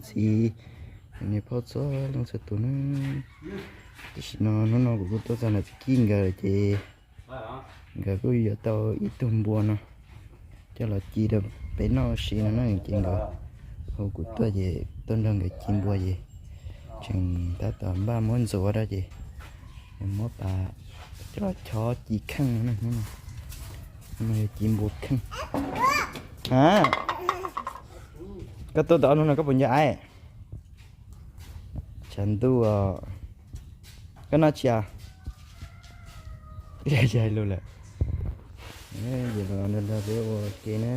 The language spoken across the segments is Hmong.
txiv, niam phauj txhua leej txhua tus na. Tam sim no hnub no kuv kuj tuaj txog ntawm txiv Kib nkawd ces nkawd kuj yuav tau ib tug npua no coj los ci rau peb noj ua si no na ces nkawd hu kuv tuaj ces tuaj nrog nkawd ci npua ces tseem tab tom npaj muab ntxuav rau ces muab pas coj los chob ci kheej no na. Hnub no yog ci npua kheej. A, koj tuaj tau ob hnub no koj puas nco aib? Tshav ntuj os. Koj noj tsis os? Hais lus lawm. Ces los nrog peb ua ke na,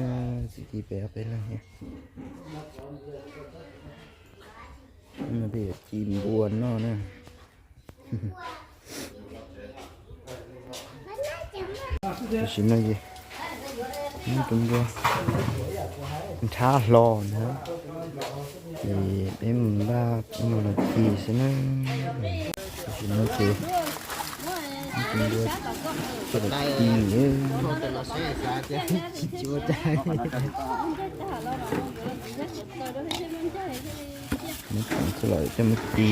txiv Kib peb ob peb leeg thiab. Peb yuav ci npua noj na. Tam sim no ces muab tus npua nrhab hlo na, ces peb mus npaj mus los ci xwb na. Tam sim no ces muab tus npua coj los ci. Muab coj los coj mus ci.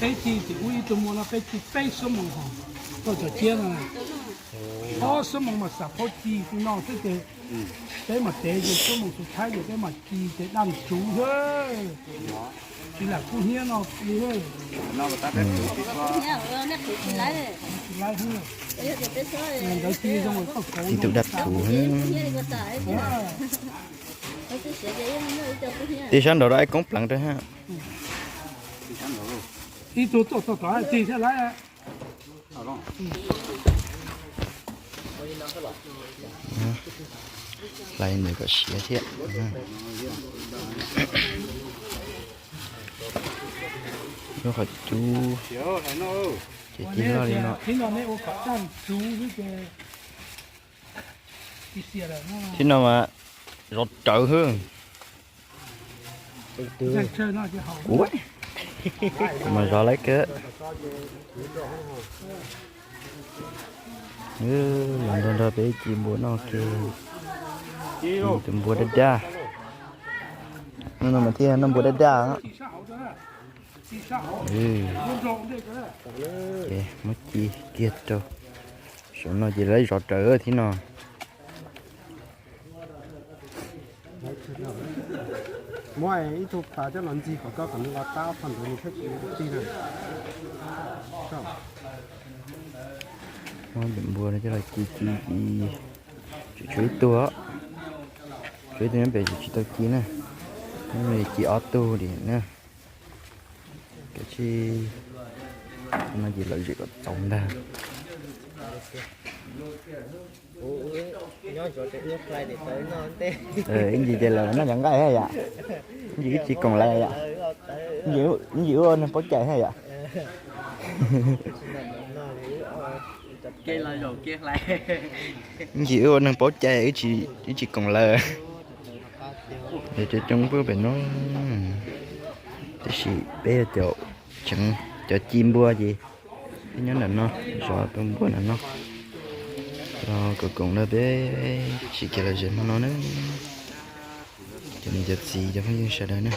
Peb ci ces ua ib tug npua no peb ci peb xuab moos hos, koj cov ciab no, ob xuab moos mas xam phaub ci no xwb ces peb mam tev ces xuab moos xus thaib ces peb mam ci ces daj tsuv xwb. Tsis lam kub hnyiab no li. Ntawd ci zoo koj kauv. Ib tug daj thuv. Tib sab nraud rau ib koob pleev rau ha. Ib tug tuaj txog tom tig thiab lawm. Hlais nws kom siav thiab. Lub qhov cub ces tib loj li no. Tib no mas zov rawv hwb. Ua mas zov lawm kawg. Los nrog nrog peb ci npua noj ke. Tus npua daj daj. Hnub no mas thiaj noj npua daj daj. Ces muab ci kiag rau saum no ces lawv zov rawv thiab no. Muab ib tug pas coj los ntxig kom koj kom nws los tab phom ntawd nws thiaj tsis tig na. Muab npua no coj los ci ci ci, tsuas tshuav ib tug, tshuav ib tug nyob pem tsis tau ci na. Ci ob tug li na. Kav tsij no ces lom zem kom txaus ntag. Ib ntsis ces lawv noj cov nqaij thiab yom. Ib ntsis wb tsis koom lawv yom. Ib ntsis wb ua neeg paub cai thiab yom. Ib ntsis wb ua neeg paub cai, wb tsis koom lawv. Cov coob pub pem no, tiam sis peb yog cov tseem cov ci npua ces peb nyob ntawm no, zov tus npua ntawm no los koom koom lawv peb tsis kiag lom zem hmo no na. Cov niam cov txiv cov phooj ywg sawv daws na.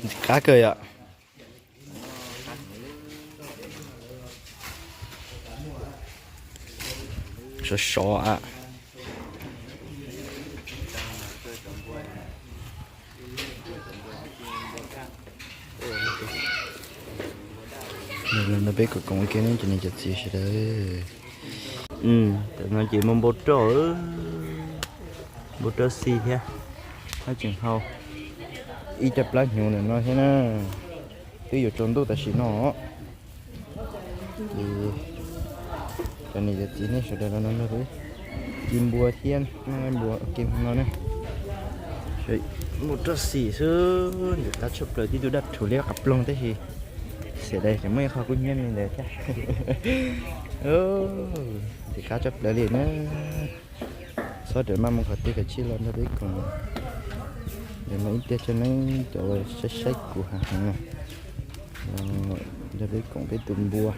Ntxim qab kawg yom. Sov sov a. Los nrog peb koom koom ua ke ne cov niam cov txiv sawv daws. Tam no ces muaj npau roj, npau roj xi thiab, haj tseem hau ib co plab hnyuv ntawm no thiab na. Twb yuav tsaus ntuj tam sim no. Ces cov niam cov txiv nej sawv daws los nrog peb ci npua thiab noj nqaij npua ua ke no na. Npau roj xim xwb, ntxim qab tshaj plaws, tib tug daj rhuv liab qab ploog tab sis xiam dais tseem muaj ib qho kub hnyiab li ntawd thiab. Ntxim qab tshaj plaws li na. Txhob rawm maj mus qhov twg, kav tsij los nrog peb koom. Ntawm no ib tiag tsev neeg cov uas saib saib kuv hav heev na, nrog peb koom peb tus npua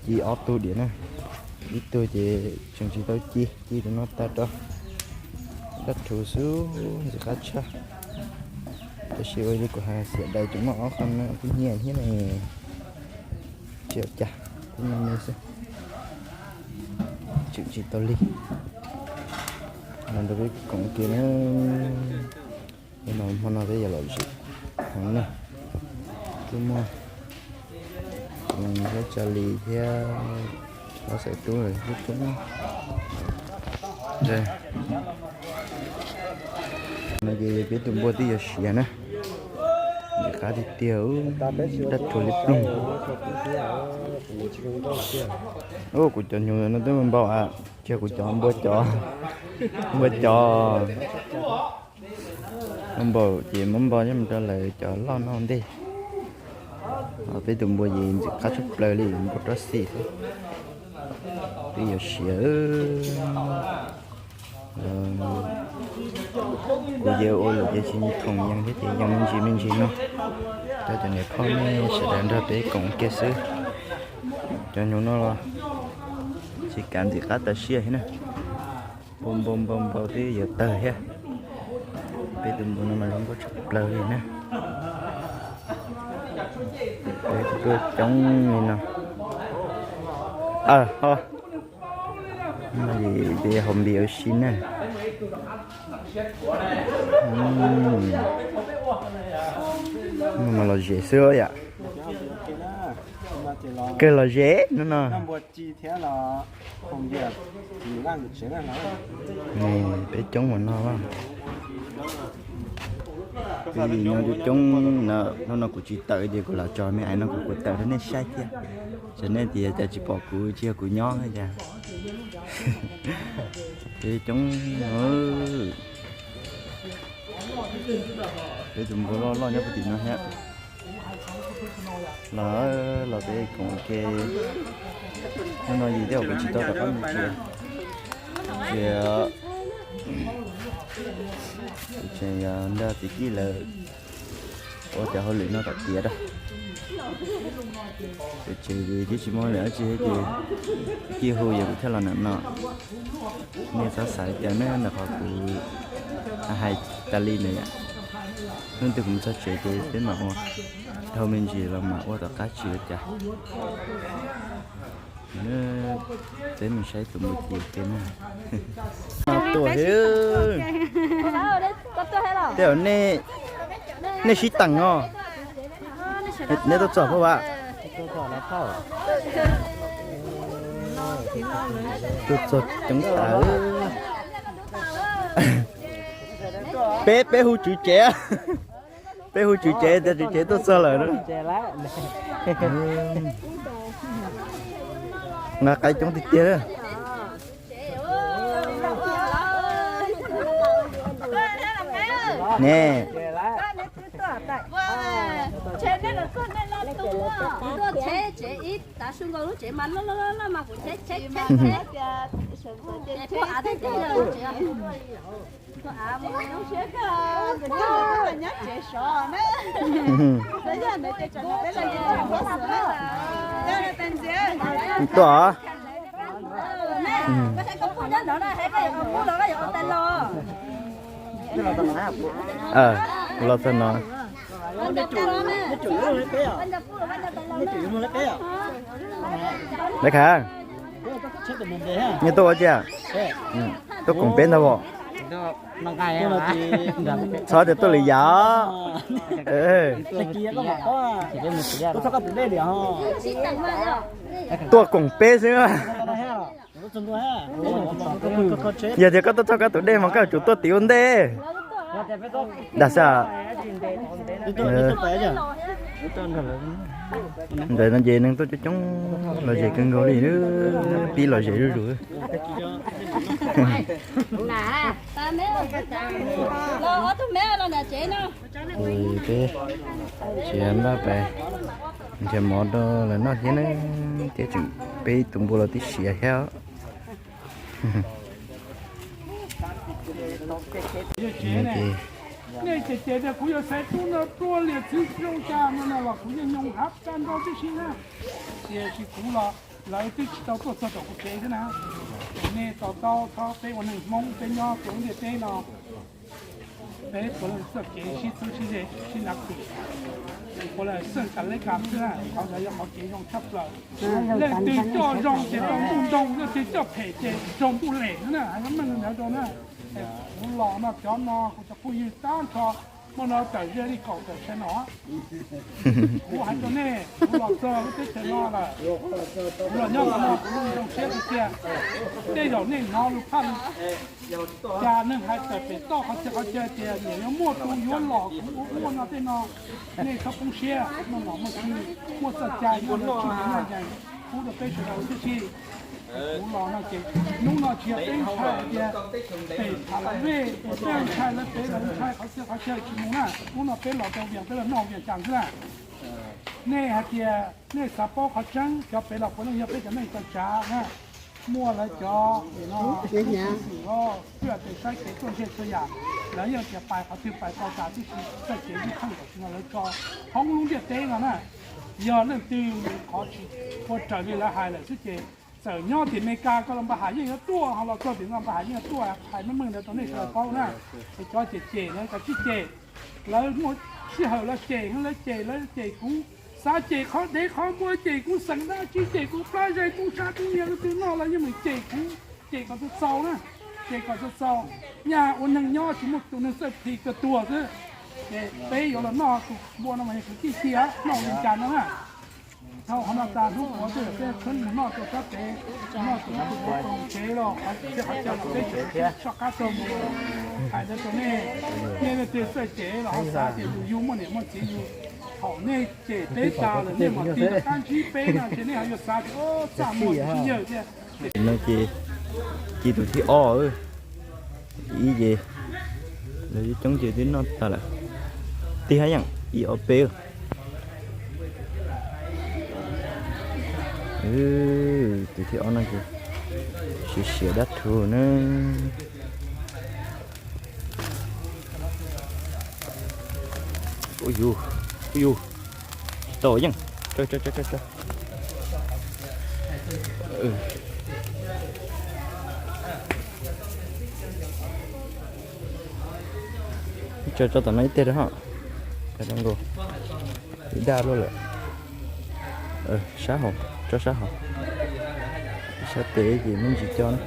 ci ob tug diam na. Ib tug ces tseem tsis tau ci, ci tus no tag rau. Dab rhuv xwb, ntxim qab tshaj. Tab sis ua li kuv hais, xiam dais tseem muaj ob qho no kuj nyiam thiab ne. Tsis ua cas, kuj me me xwb. Tseem tsis tau lig. Los nrog peb koom kiag na. Hnub no hmo no peb yuav los zem heev na. Twb muaj Hlob Tsa Lis thiab Hlob Xaiv Tub lawv hlub coob. No ces peb tus npua twb yuav siav na. Ntxim qab tiag tiag, dab rhuv li ploog. Kuv cov nyuv no twb npau a, tsis yog kuv cov, npua cov. Npua cov. Npau ces muab npau coj mus rau lawv cov loj noj ntej. Peb tus npua ces ntxim qab tshaj plaws li, npau rab xis xwb. Twb yuav siav. Kuv ces ua lawm ces tsis khoom yees thiab ces yees me ntsis me ntsis no. Coj cov niam phauj nej sawv daws nrog peb koom kiag xwb. Cov nyuv no los tsis kav, ntxim qab tas siaj thiab na. Npau npau npau npau twb yuav tawg thiab. Peb tus npua no mas zoo nkauj tshaj plaws li na. Peb tuaj coob li no. Ho, no ces hauv npis ua si na. Mas los zem xwb yom. Kawg los zem no no. Peb coob mus no. Peb yim no coob coob no, hnub no kuv tsis tawm ces kuv los tso me aiv no kuv kuv tawm rau nej saib thiab. Txawm nej tias cas tsis pom kuv, tsis yog kuv nyob cas. Peb coob. Peb tus npua loj loj nyob puag tim no thiab. Los, los peb koom ua ke. Hnub no yus tej zaum kuv tsis tau rov qab mus tsev, ces kuv tseem yog nrog txiv Kij lawv ua cov hauj lwm no kom tiav rau. Ces twb tsis muaj hauj lwm dab tsi ces Kij hu ces kuv thiaj los ntawm no. Nej txhob xav li cas na, ntawm qhov kuv hais tas li ntawd yom. Hnub twg kuv mus txog tsev ces peb mam ua, dhau me ntsis los mam ua tom qab tsis ua cas. Peb mus saib tus npua ci ua ke na. Tuaj, tej zaum nej sib teem os. Neb tuaj txog phauj a? Tuaj txog coob tas. Peb, peb hu tswv tsev. Peb hu tswv tsev tias tswv tsev tuaj txog lawm na. Nqa qaib coob tiag tiag. Ne. Tuaj. Los txog no. Dab Khav, nej tuaj ua tsi? Tuaj koom peb ntag os. Txhob tias tuaj lwm yam. Tuaj koom peb xwb. Yog tias koj tuaj txog koj tus dej mas koj yuav tsum tuaj tim ua ntej. Dag xwb. Ntawm no ces neeg tuaj coob coob, lom zem kawg nkaus li, pib lom zem zuj zus. Ces peb tsis npaj pais nrhiav mov rau lawv noj thiab na, thiab tseem peb tus npua los twb siav thiab. Nej ces tias kuv yog Xaiv Tub no, Pluag Liam Txwv Zoo Cag no no los kuv yeej nyoog hav tag nrho tib si na. Tiam sis kuv los Lawv twb tsis tau tuaj txog tom kuv kev thiab na. Nej to taub txhob, peb ua neeg Hmoob peb nyob rau lub ntiaj teb no, peb puav leej txoj kev sib txheeb sib ze sib nav khwm, puav leej xeej kam leb kam xwb na, qhov ntawd yog qhov kev zoo tshaj plaws. Leej twg coj zoo ces tau ntuj ntoo, leej twg coj phem ces raug ntuj lem na, hais meej li ntawd rau na. Kuv los no cov no kuv cov phooj ywg tag nrho, muaj no tawm ze li kaum tawm sawv no. Kuv hais rau nej, kuv los txog lub teb chaws no lawm, kuv los nyob qhov no kuv zoo siab tiag tiag. Tej zaum nej hnov lus phaj lus cas neeg hais tawm pem toj qhov txhia qhov chaw tias nyias yuav muaj tus yuav los kuv ua muaj no tej no, nej txhob poob siab, muaj nom muaj tswv, muaj txoj cai nyob nyob yees pub rau peb sawv daws tib si. Kuv los no ces hnub no tsis yog peb ntshai tias pem Pha La Vej, peb ntshai lawv pem, lawv ntshai qhov txhia qhov chaw tsis mus na. Hnub no peb los rau Vias, peb los noj Vias Cas xwb na. Nej hais tias nej xav paub qhov tseeb, cov pem los puav leej yog peb cov neej tsa tsav na. Muaj lawv cov nim no xwm os, twb hais tias saib kev tuaj ntshe txhua yam, lawv yeej tias pais qhov twg pais tau tas tib si, txoj kev ib theej tam sim no lawv tso hoob lub ntiaj teb no na. Yog leej twg mus qhov tsis ua raws li lawv hais lawm xwb ces txawm nyob tim Amelikas koj los npaj ham yeej yuav tuaj, ho los txog tim no npaj ham yeej yuav tuaj, hais meej meej ntawd rau nej sawv daws paub na. Es cov cem cem lawv, cov tsis cem, lawv muaj sij hawm lawv cem, lawv cem, lawv cem kuv, xav cem qhov dev qhov muag, cem kuv xeem dab tsi, cem kuv plab zais tub sab tub nyiag, leej twg noj los yeej meem cem kuv, cem kom txaus txaus na, cem kom txaus txaus. Nyaj ua neeg nyob tsis muaj tus neeg txawj plhis kawg tuag xwb. Ces peb yuav los noj tus npua no mas yog kwv tij tiag noj li cas no na. Dhau qhov no tas hnub puav tej peb khwb mus noj rau sab pem, noj rau sab pem tsev los qhov tsev qhov chaw los peb tseem soj qab rau mus. Hais ntawd rau nej, nej leej twg txawj cem los ho xav tias yus yug muaj niam muaj txiv yus, thaum nej cem peb tas lawm nej mam tig rov qab ntsib peb no ces nej ho yuav xav tias txaj muag tus tub yawg thiab. No ces ci tus thib ob, ib ces lawv coob ces twb noj tag lawm. Tig hab yeej ib ob peb. Tus thib ob no ces siav siav dab tug na. Ua yus, ua yus, tsis tau yeej. Tso, tso tom no ib teg rau ho. Ib daj luaj lawm. Sab hauv, tso sab hauv. Sab pem ces me ntsis coj na.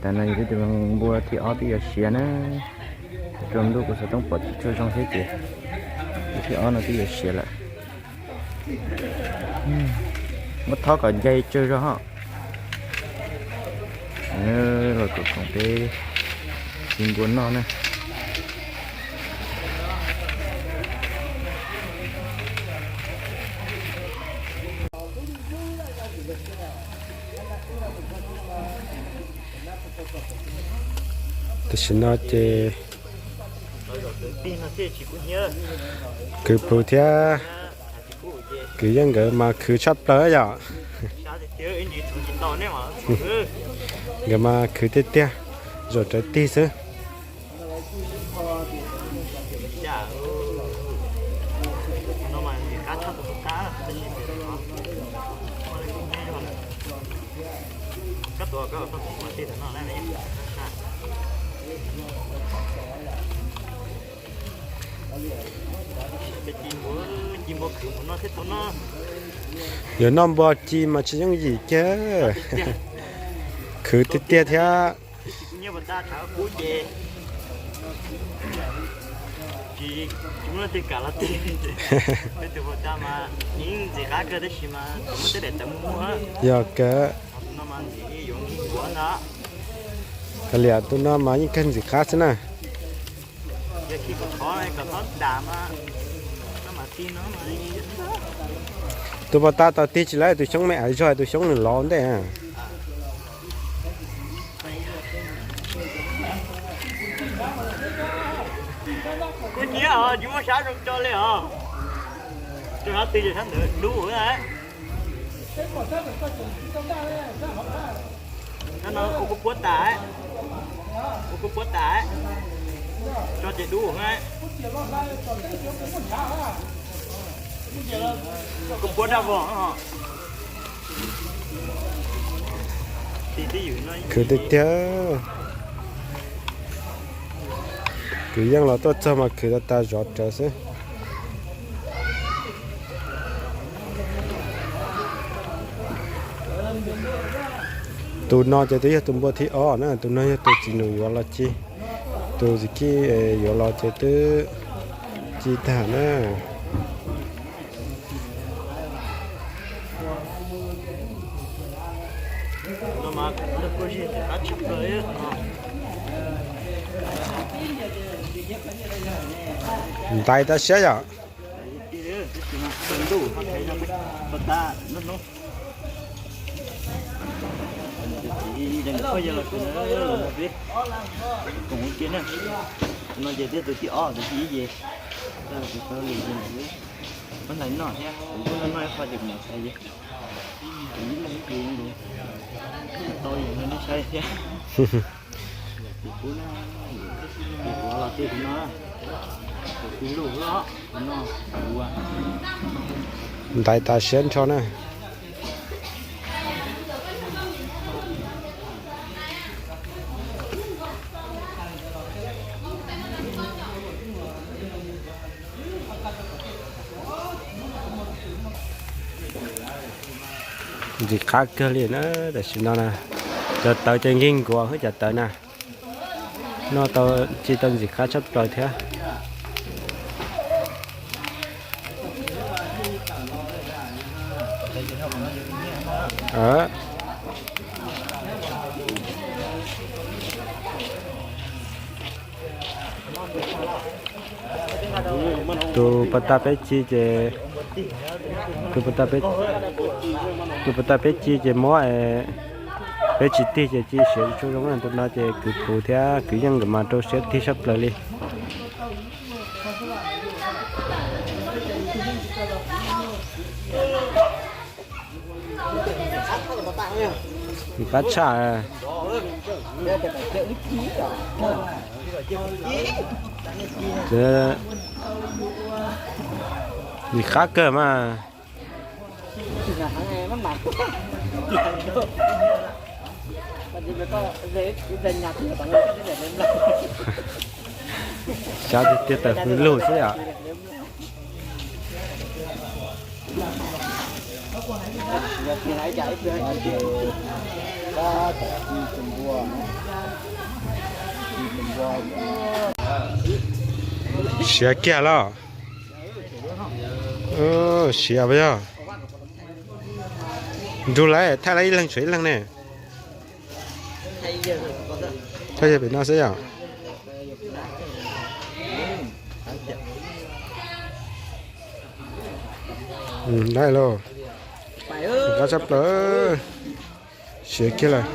Tas no yog peb tus npua thib ob twb yuav siav na. Rau ntuj kuv xov tooj pom tsis tshua zoo thiab ces tus thib ob no twb yuav siav lawm. Muab thob kom nce tsawg zog ho. Los kom koom peb ci npua noj na. Tam sim no ces kwv Pus thiab kwv Yeej nkawd mas khwv tshaj plaws yom. Nkawd mas khwv tiag tiag, zaum rawv tig xwb. Yuav noj npua ci mas tsis yooj yim kiag, khwv tiag tiag thiab. Yog kawg. Kav liam tus no mas yeej kawg ntxim qab xwb na. Tus pos tab tau tig tsis lawm, tus xyoob me aiv zog, tus xyoob nws lov ntej. Kuv nyiam os, tsis muaj sab zoo tso li os. Rau sab twg ces sab ntawd dub na. Sab no ua kuv puab tas, ua kuv puab tas. Khwv tiag tiag. Kwv yeej los tuaj txog mas khwv tas tas zov rawv xwb. Tus no ces twb yog tus npua thib ob na, tus no yog tus txiv nus yuav los ci. Tus txiv kij yuav los ces twb ci tag na. Ntais tas siab yom. No ces thiab tus thib ob tus thib ib ces, tab sis lus ces muab hlais noj thiab, kuv kuj noj noj ib qho ces kuv mam xaiv ces, kuv ib leeg ib tus, tau yus no nej saib thiab. Kuv kuv los twb kuv no, kuv lus no, ntaiv tas siab nrho na. Ntxim qab kawg li na, tam sim no na, cov tawv ces nkig nkuav xwb cov tawv na. Noj tau, ci tau ntxim qab tshaj plaws thiab. Tus pas tas peb ci ces, tus pas tas peb ci ces muab peb tsis tig ces ci siav tsis tshua zoo na. Tus no ces kwv puv thiab kwv yeej nkawd mas rau siab tig tshaj plaws li. Qab tshaj. Ntxim qab kawg mas. Xyov tiag tiag, tawm hws lug xwb yom. Siav kiag los? Siav puas yog? Nrug lawm, thaij lawm ib leeg tshuav ib leeg ne. Thaij yawg pem no xwb yom. Dai lauj, qab tshaj plaws. Siav kiag lawm.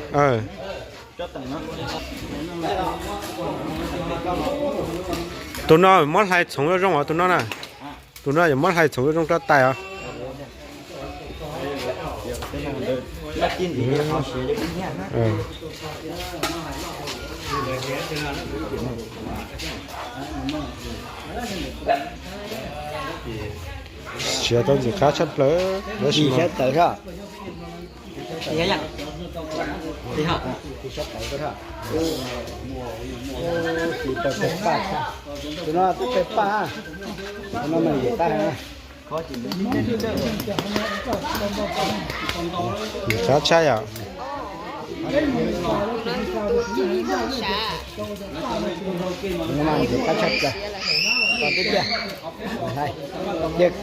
Tus no muab hlais txhoov zoo zoo os tus no na. Tus no yuav muab hlais txhoov zoo zoo rau tais os. Siav tau ntxim qab tshaj plaws. Tab sis tus no twb peb paj, tus no mas ntxim qab heev. Ntxim qab tshaj yom. Tus no mas ntxim qab tshaj plaws. Cia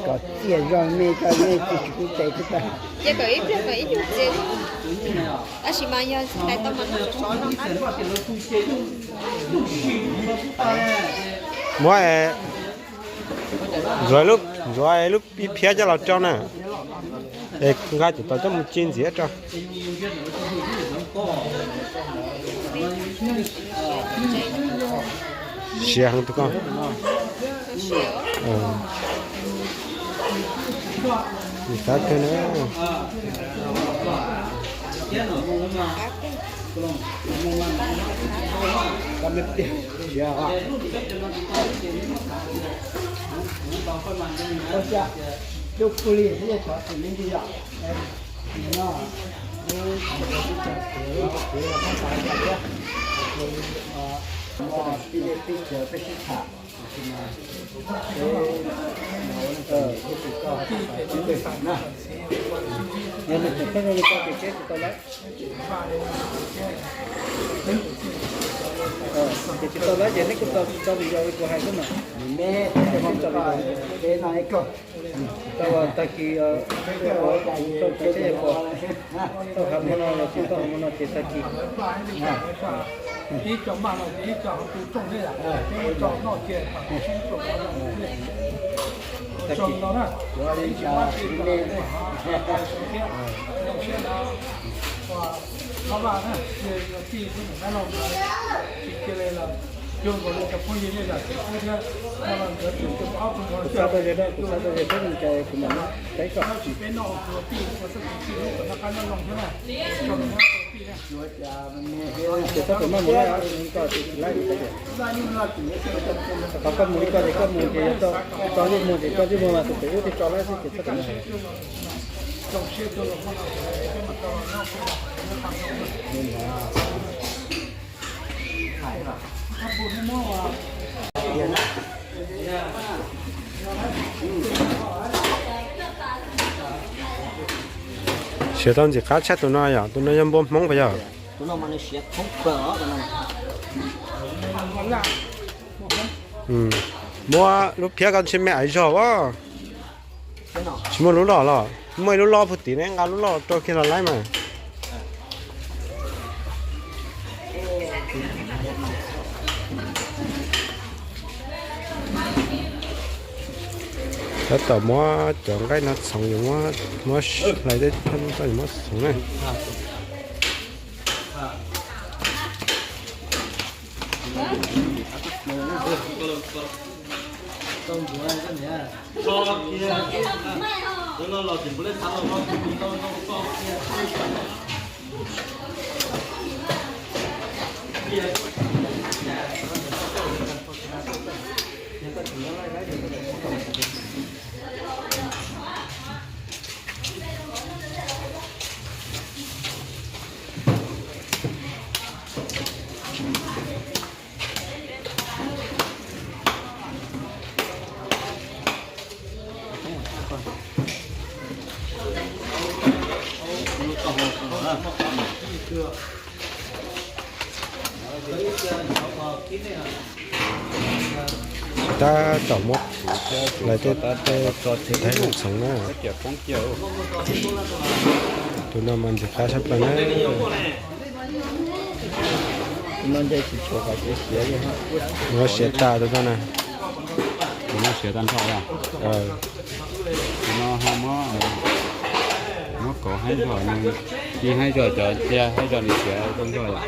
kom txiaj zog me, koj nej tsis tsis kuj tes xwb tag. Cia kom ib pliag kom ib nyuag txiaj, tab sis mas yog tais tau mas noj sov sov no. Muab, ntxuav lub pib phiab coj los rau na, es nqa cov tau coj mus ci ntxiv rau. Siav heev tus ko. Ntxim qab kawg na. Ua cas, cov kub li thiab cov tsis li yom. No, peb sib tham, yog nws tseem pheej zoo li ko ces peb tsis tau lawm. Ces tsis tau lawm ces nej kuj tau tsis tau video li kuv hais xwb mas. Tau tag kis, tau tsis tau hais mus no los tsis tau hais mus no ces tag kis. Tag kis. Kuv xav tau ze, kuv xav tau ze peb mus cas kuv mam teb koj. Ces txhob pem maj mus lawm, koj tsis tsis laib li ko. Qhov koj mus li ko ces koj mus ces yog tso yeej muag ces tso yeej muag mas tus pem ub thiaj tso laib xwb ces txhob pem maj. Siav tau ntxim qab tshaj tus no yom, tus no yog npua Hmoob puas yog? Muab lub phiab koj ntshe me aiv zog as. Tsis muaj lub loj los? Muaj ib lub loj puag tim ne, nqa lub loj rau kiag los laib mas. Tab tom muab cov nqaij no txhoov, yuav muab, muab hlais tej toj yuav muab txhoov na. Tab tom muab hlais tej, tej thaib no txhoov na. Tus no mas ntxim qab tshaj plaws na. Ua siav tas tus no na. Tus no siav tag nrho. Tus no ho muab, muab kov haib zog, nws ci haib zog cov cia haib zog nws siav tag nrho yom.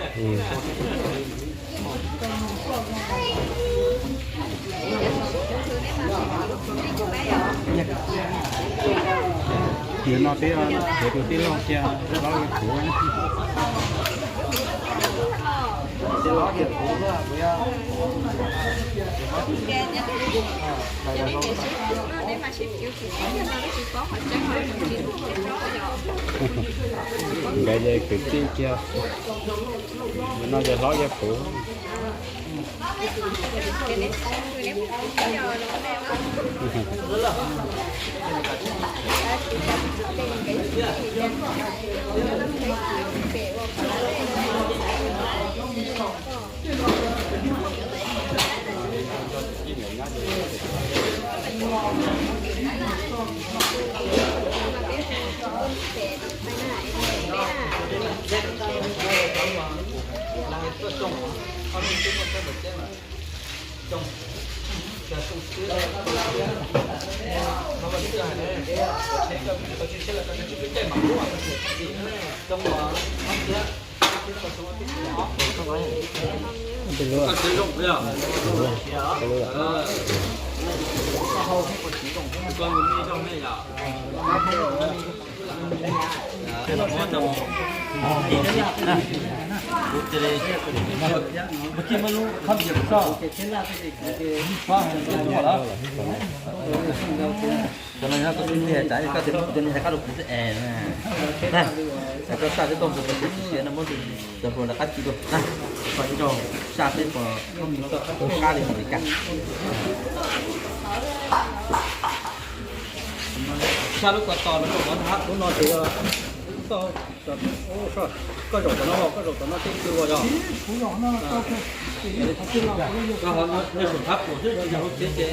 Tus no tib, tus tib loj cia hlob kuv. Nkawd ces kwv tij kiag, no ces hlob yog kuv. Cov no yog koj twb nias tas, koj twb nias tas koj rau kuv xwb es. Koj saj tib tau tus koj tsis siav no muab tus hluas nraug qab ci rau na, koj ib zaug saj peb pom qab li mus li cas. Saj lub ko tos no rau qhov lub no ces yog lub toj, koj zaum tom no, koj zaum tom no tej twg los yog. Koj ho nyob saum thab pum xwb, tsis yog hauv tsev ces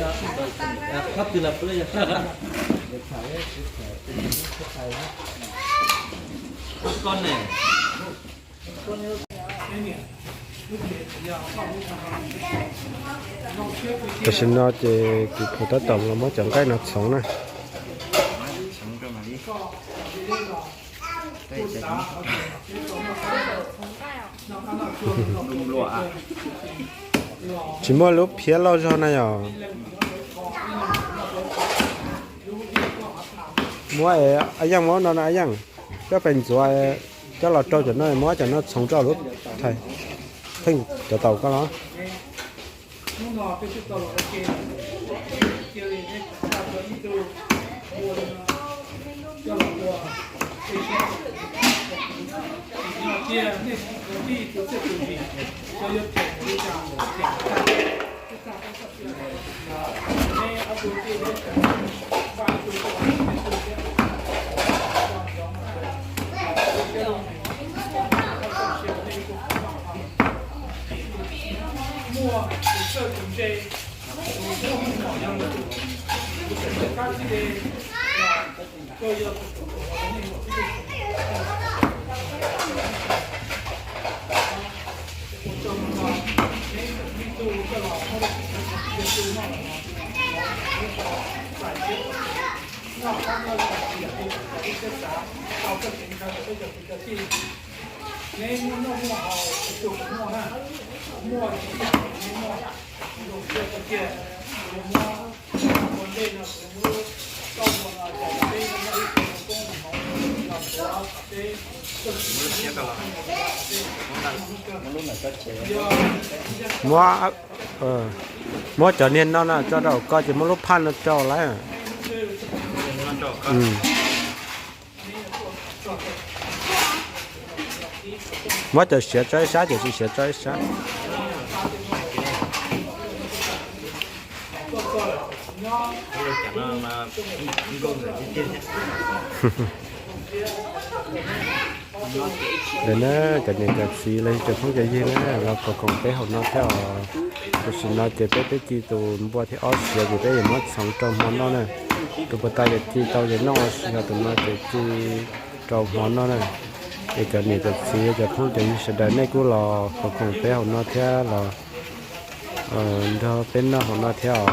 thab twg los puav leej yog saj. Koj ne. Tam sim no ces kuv pum tab tom los muab cov nqaij no txhoov na. Tsis muaj lub phiab loj zog na yom. Muab, a Yeej muab no na, a Yeej coj pes ntxuav, coj los rau cov no, muab cov no txhoov rau lub thais, pheej cov taus koj los. Muab, muab cov niag no no tso rau koj ces muab lub phaj no rau lawm. Muab cov siav tso ib sab, cov tsis siav tso ib sab. Ntawm na, cov niam cov txiv los yog cov phooj cov ywg na, los koom koom peb hauv no thiab os. Tam sim no ces peb twb ci tus npua thib ob siav ces peb yuav muab txhoov rau hmo noj na. Tus puas tas ces ci tau ces noj, yog tus no ces ci rau hmo noj na. Es cov niam cov txiv cov phooj cov ywg sawv daws nej kuj los koom koom peb hauv no thiab los nrog peb noj hauv no thiab os.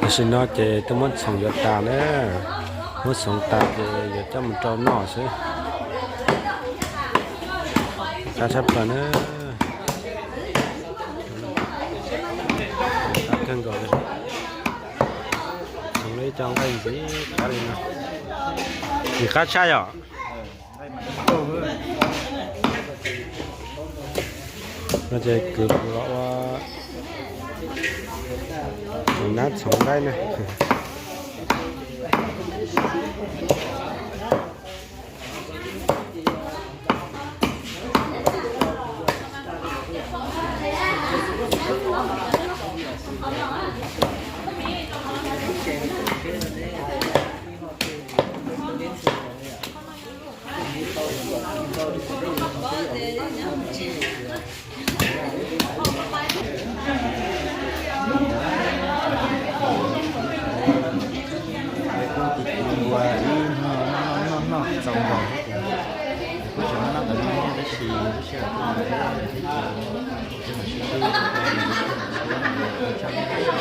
Tam sim no ces twb muab txhoov yuav tas na, muab txhoov tas ces yuav coj mus rau noj xwb. Qab tshaj plaws na. Qab kawg nkaus li. Txhoov li cov nqaij ntxiv qab li no. Ntxiv qab tshaj yom. No ces kwv los ua nab txhoov nqaij na. Peb kuj tiv tiv npua ib noj noj noj txaus nkaus thiab ces kuj tseem noj ntawm no thiab tab sis lub sij hawm kuj mus thiab ces kuv mam sib ntsib rau peb lwm zaus thiab, ua tsaug ntau.